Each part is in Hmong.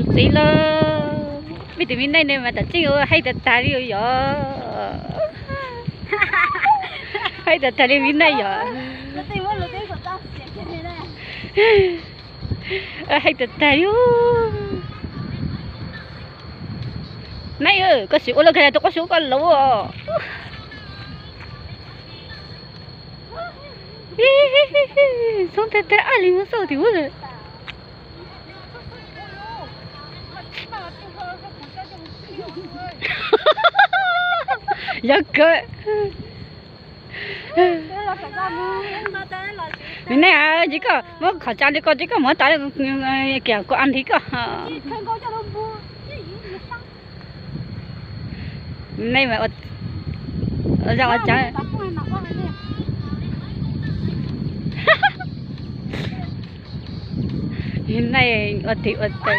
Txiv lauj, peb tus me neej ne mas tam tseeb ua haib tag tag li yom. Haib tag tag li me neej yom. Haib tag tag li. Neej, koj sim ua lawm koj tus qub xyoo koj laus os. Txhob tag tag li mus xauj tim ub. Yog kawg. Me neej, tsis koj muab khov tsa li koj tsis koj muab tas kiag kuv a nthi koj. Nej mas ua zaj ua tsav. Nej ua tig ua taw.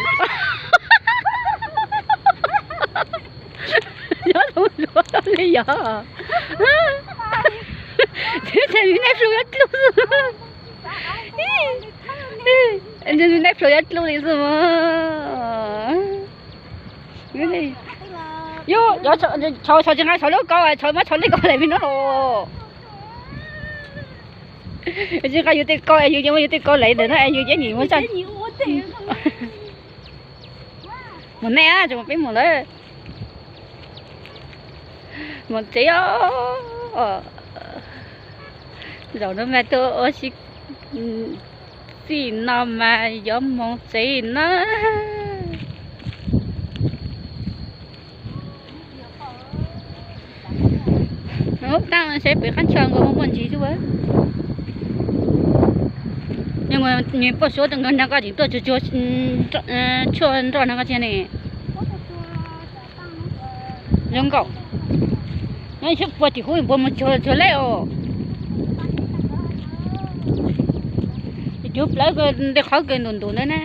Nyob tus hluas li yog. Tsis, nej hluas yuav dlub. Nej hluas yuav dlub li xwb mas. Yog, tshau tsis nqa tshau lub kaub, tshau muab tshau lub kaub lawm li no los. Tsis nqa yus tej kaub, yus muab yus tej kaub lawm ntawm no es yus yeej nim mus tsa. Mus nej, tsis mus peb mus lawm. Mus tsev os. Zaum no mas tuaj ua si txij no mas yuav mus tsev na. Tab seb pem qab tshuaj nkaus muaj ntsis xwb. Nws poj suav nkawd nrog koj tseem tuaj tsuag tsuag tshuaj nroj nrog koj tsev ne. Zoo nkauj. Nyob ib tug puag tim hub npuag mus tsuag tsuag lawm os. Tim hub plawv tej qhov kawg ntus ntus ntawd na.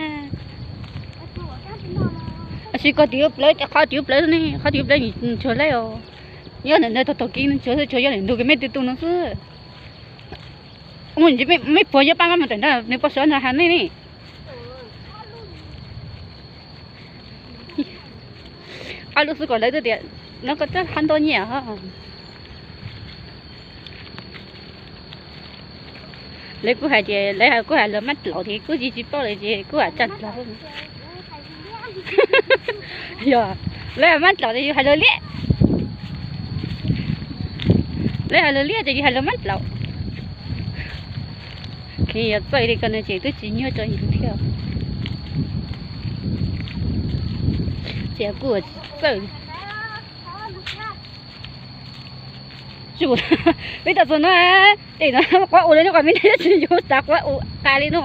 Tab sis koj tim hub plawv, qhov tim hub plawv ne, qhov tim hub plawv tsuag lawm os. Nyob ntawm ntawd thaum thaum kis tsuag xwb, tsuag yog ntawm ntug kis me twg tu no xwb. Mus ntsis me puag yog pab mab mus tawm ntawd nws poj suav nrog has nej ne. Ob lub xub kom lawv twb tias no koj twb hab ntau nyiaj os. Lawv kuj hais tias lawv kuj hais lawv mab dlaum ces kuj tsis tsis paub lawm ces kuj hais tsaj dlaum. Yog, lawv hais mab dlaum ces yus hais lawv liab. Lawv hais lawv liab ces yus hais lawv mab dlaum. Kheev yog txawj li ko no ces twb tsis nyuaj rau yus thiab. Ces kuj tsis txawj. Peb tau txog no, tej no quav ua li nyob qhov me ntsis tsis yuav xav quav ua qas li no.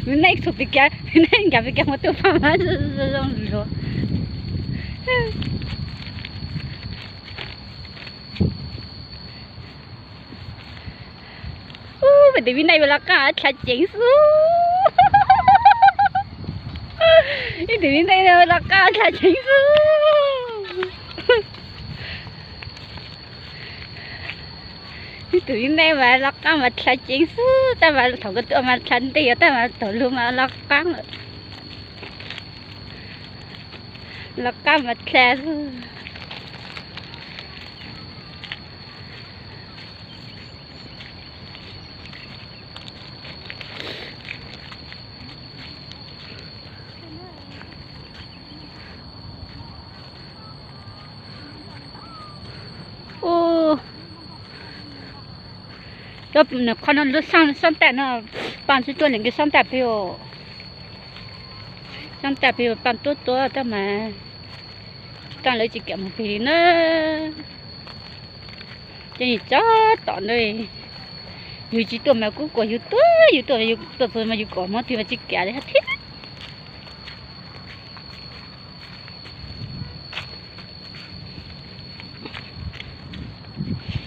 Me neej txhua pis kiag, me neej nkag pis kiag mus tuaj paj mas zoo luag. Ub, peb tus me neej los qaab dlha ceev xwb. Ib tug me neej los qaab dlha ceev xwb. Ib tug me neej mas los qaab mas dlha ceev xwb, tab mas thaum kawg tuaj mas dlha ntej, tab mas thaum lug mas los qaab lawm. Los qaab mas dlha xwb. Ub, cov nws qhov no lub xab taj no, paj tsis tuaj li nkawd xab taj pem os. Xab taj pem paj tuab tuab tab mas, tab lawv tsis kam mus pem li na. Ces yus tsob tom ntawd, yus tsis tuaj mas kuv kuam yus tuaj, yus tuaj yus tuaj txog mas yus kom hmoov twg mas tsis kam li thiab.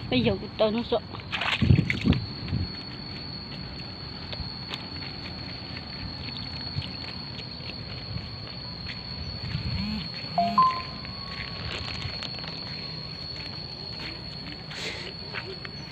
Peb yog kuv tau no so.